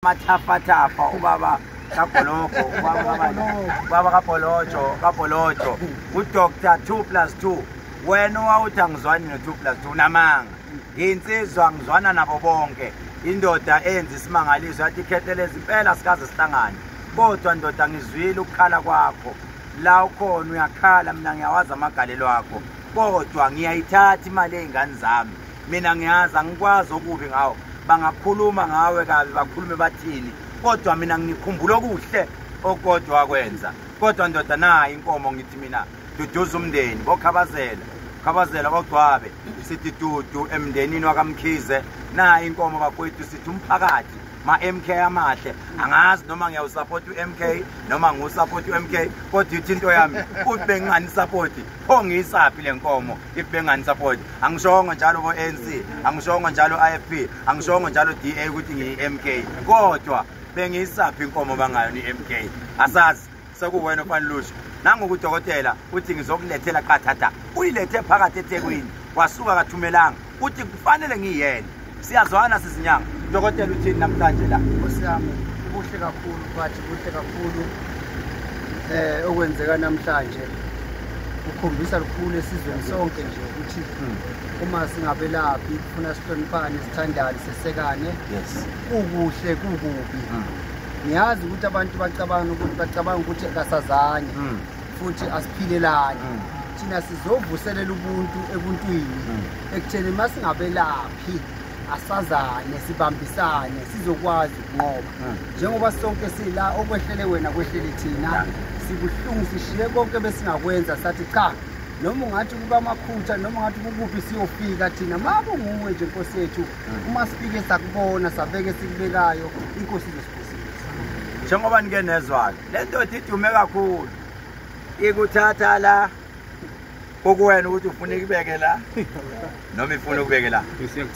Mathafathafa ubaba kaGologo, ubaba kaBholojo, uDr 2 + 2. Wena owawuthi angizwani no 2 + 2 namanga. Insizwa ngizwana nabo bonke. Indoda eyenza isimangaliso yathi ikhethelezi impela sikaze sihlangane. Kodwa ndoda ngizwile ukukhala kwakho. La ukhona uyakhala, mina ngiyawazi amagalelo akho. Kodwa ngiyayithatha imali ey'ngane zami. Mina ngiyazi angikwazi okubi ngawo. Bangakhuluma ngawe kabi, bakhulume bathini, kodwa mina ngikhumbula okuhle okodwa wakwenza. Kodwa ndoda nayi inkomo, ngithi mina duduza umndeni bokhabazela, khabazela bogcwabe, sithi dudu emndenini wakaMkhize. Nayi inkomo bakwethu, sithi umphakathi ma MK amahle. Angazi noma ngiyawusupport u-MK noma ngiwusupport u-MK, kodwa ithi into yami uthi benginganisupport, pho ngiyisaphi le nkomo if benginganisupport? Angishongo njalo bo-ANC, angishongo njalo IFP, angishongo njalo DA ukuthi ngiyi-MK, kodwa bengiyisaphi inkomo bangayo ni-MK? Asazi, sekuwena ofanele usho. Nangokudokotela uthi ngizokulethela qathatha, uyilethe phakathi eThekwini, wasuka kathumelanga, uthi kufanele ngiyiyele. Siyazwana sizinyanga. Dokotela uthini namhlanje la? Nkosi yami, kuhle kakhulu bathi, kuhle kakhulu okwenzeka namhlanje. Kukhombisa lukhulu esizweni sonke nje ukuthi uma singabelaphi kufuna sihloniphane, sithandane, sesekane. Kukuhle kukubi. Ngiyazi ukuthi abantu bacabanga ukuthi kasazani futhi asiphilelani. Thina sizovuselela ubuntu ebuntwini ekutheni masingabelaphi asazane, sibambisane, sizokwazi ukunqoba. Njengoba sonke sila, okwehlele wena kwehlele thina, sibuhlungu, sishiye konke besingakwenza, sathi cha, noma ungathi kuba amakhutha, noma ungathi kukuphi, siyofika thina. Makunguwe nje Nkosi yethu, uma sifike sakubona, sabeke sikubekayo, inkosi izosibusisa. Njengoba nike nezwa-ke, le ndoda idume kakhulu, ikuthatha la okuwena ukuthi ufuna ikubeke la noma ifuna ukubeke la.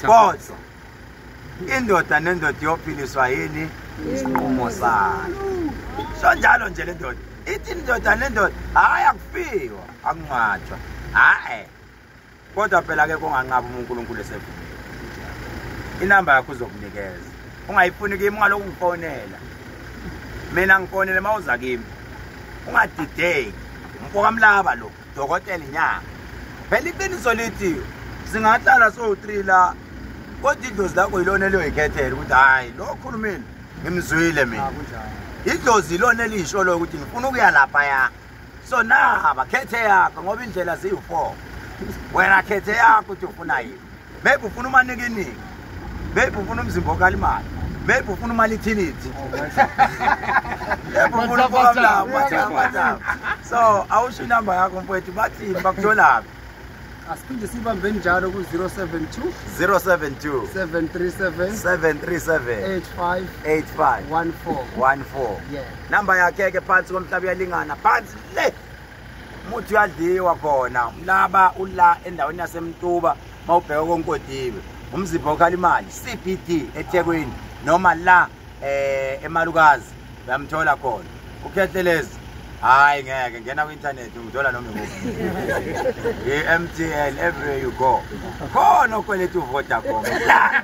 Kodwa indoda nendoda iyophiliswa yini? Isinqumo sayo. So njalo nje le ndoda ithi indoda nendoda, hhayi akufiwa, akungcwatshwa, hhayi. Kodwa phela ke kunganqaba uma uNkulunkulu esevumile. Inamba yakho uzokunikeza, ungayifuni kimi, ungalokhu ngifonela mina, ngifonele uma uza kimi, ungadideki. Mfokamlaba lo dokotela inyanga. Phela iqiniso lithi singahlala sowu-3 la, kodwa idlozi lakho yilona eliyoyikhethela ukuthi hhayi lo khulumile ngimzwile mina. Idlozi ilona elisho lo ukuthi ngifuna ukuya laphaya. So naba khethe yakho, ngoba indlela ziyi-4. Wena khethe yakho ukuthi ufuna yini. Maybe ufuna umanikiniki, maybe ufuna umzimba okalimali, maybe ufuna umalithiniti, maybe ufuna umfokamlaba. So awusho inamba yakho mfowethu, bathini, bakutholaphi? Asiphinde sibambe njalo ku-072 072 737 737 85 85 14. 14. Yeah. Namba yakhe ke phansi komhlaba uyalingana phansi le. Umuthi uyadliwa khona. Umlaba ula endaweni yaseMtuba mawubheka koNkodiwe. Umzimba okhala imali CBD eThekwini noma la eMalukazi uyamthola khona. Ukhethelezi hayi ngeke, ngena ku-internet ungithola noma ikuphi. I-MTN everywhere you go. Khona okweletu uVodacom. La.